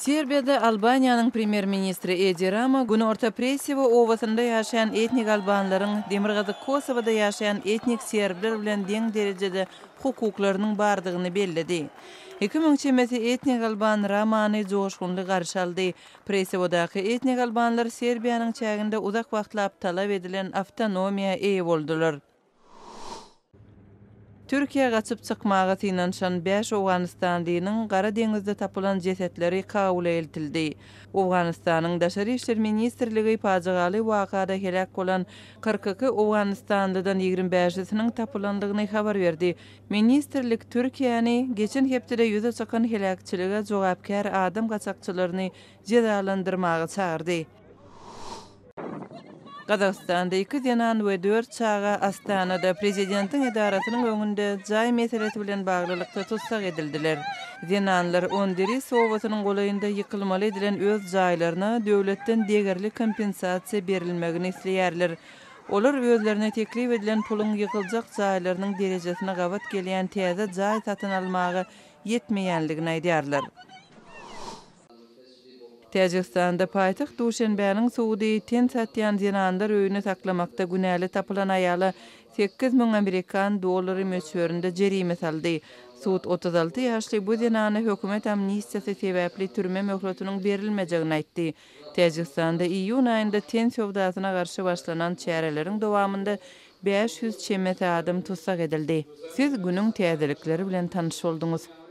Serbiýada Albaniýanyň premýer-ministri Edi Rama Günorta Presewo obasynda ýaşaýan etnik albanlaryň Demirgazyk Kosowada ýaşaýan etnik serbler bilen deň derejede hukuklarynyň bardygyny belledi. 2000 çemesi etnik alban Ramany joşgunly garşy aldy. Presewodaky etnik albanlar Serbiýanyň çäginde uzak wagtlap talap edilen awtonomiýa eýe boldular. Türkiýä gaçyp çykmaga synanyşan bäş owganystanlynyň Gara deňizde tapylan jesetleri Kabula eltildi. Owganystanyň Daşary işler ministrligi pajygaly wakada heläk bolan 42 owganystanlydan 25-isiniň tapylandygyny habar berdi. Ministrlik Türkiýäni geçen hepdede ýüze çykan heläkçilige jogapkär adam gaçakçylaryny jezalandyrmaga çagyrdy. Gazagystanda iki zenan we dört çaga Astanada prezidentiň edarasynyň öňünde jaý meselesi bilen baglylykda tussag edildiler. Zenanlar Ondiris obasynyň golaýynda ýykylmaly edilen öz jaýlaryna döwletden degerli kompensasiýa berilmegini isleýärler. Olar özlerine teklip edilen puluň ýykyljak jaýlarynyň derejesine gabat gelýän täze jaý satyn almaga ýetmeýänligini aýdýarlar. Täjigistanda paýtagt Duşenbäniň sudy ten satýan zenanlar öýüni saklamakda günäli tapylan aýala 8000 amerikan dollary möçberinde jerime saldy. Sud 36 ýaşly bu zenana hökümet amnistiýasy sebäpli türme möhletiniň berilmejegini aýtdy. Täjigistanda iýun aýynda ten söwdasyna garşy başlanan çäreleriň dowamynda 500 çemesi adam tussag edildi. Siz günüň täzelikleri bilen tanyş bolduňyz.